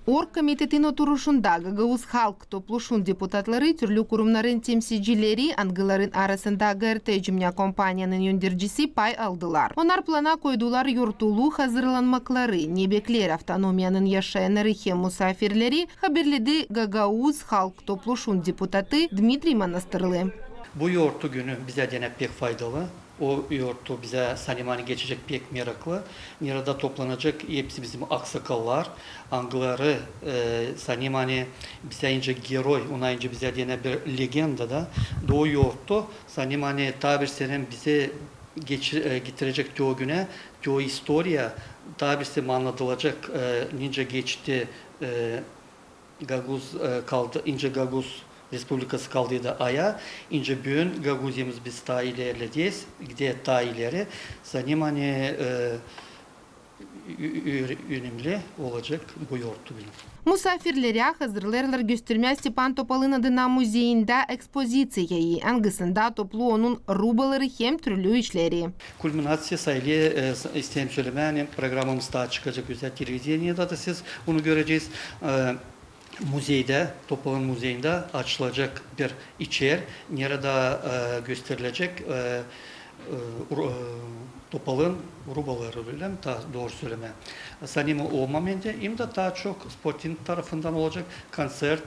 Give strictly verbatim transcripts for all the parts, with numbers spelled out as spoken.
Orgkomitetin oturuşunda gagauz halk topluşun deputatları, türlü kurumnarın temsilcileri, angıların arasında GRT cümnä kompaniyanın öndercisi, pay aldılar. Onnar plana koydular yortuluu hazırlanmakları, ne bekleer avtonomiyanın yaşayannarı hem musaafirleri, haberledi gagauz halk topluşun deputatı Dmitriy Manastırlı. Bu yortu günü bizä deyni pek faydalı. O yortu bizä sanêrım ani geçecek pek meraklı. Neredä toplanacek hepsi bizim aksakallar, angıları, e, sanêrım ani bizä nicä geroy, ona nicä bizä deyni bir legenda da. Da o yortu sanêrım ani taa bir senen bizä geç-, e, getirecek te o günä, te o istoriya, taa bir senen annadılacek, e, nicä geçti, e, gagauz, e, kaldı, nicä gagauz respublikası kaldıydı ayaa, nicä büün Gagauziyamız biz taa ilerlederiz, gider taa ileri. Sanêrım ani, e, ü-, ü-, önemli olacek bu yortu günü. Musaafirlerä hazırlêêrlar göstermää Stepan Topalın adına muzeyindä ekspozitsiyayı, angısında toplu onun rubaları hem türlü işleri. Kulminaţiya sayılêr, e, s-, isteerim sölemää, ani programamız taa çıkacek gözä televideniyada da, siz onu göreceniz. E, muzeydä, Topalın muzeyindä açılacek bir içer, neredä, e, gösterilecek, e, e, ru-, e, Topalın rubaları, ölä mi, taa dooru sölemää. Sanêrım o momenti hem dä taa çok sportinin tarafından olacek, koncert,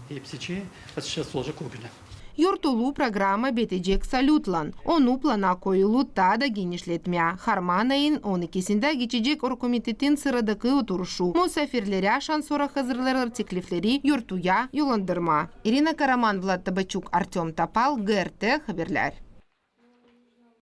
hepsi, açıkçası, olacek o günä. Yortuluu programa bitecek salütlan. Onu plana koyulu taa da genişletmää. Harman ayın on ikisindä geçecek orgkomitetin sıradakı oturuşu. Musaafirlerä şansora hazırlêêrlar teklifleri yortuya yollandırmaa. İrina Karaman, Vlad Tabaçuk, Artёm Topal, GRT Haberlär.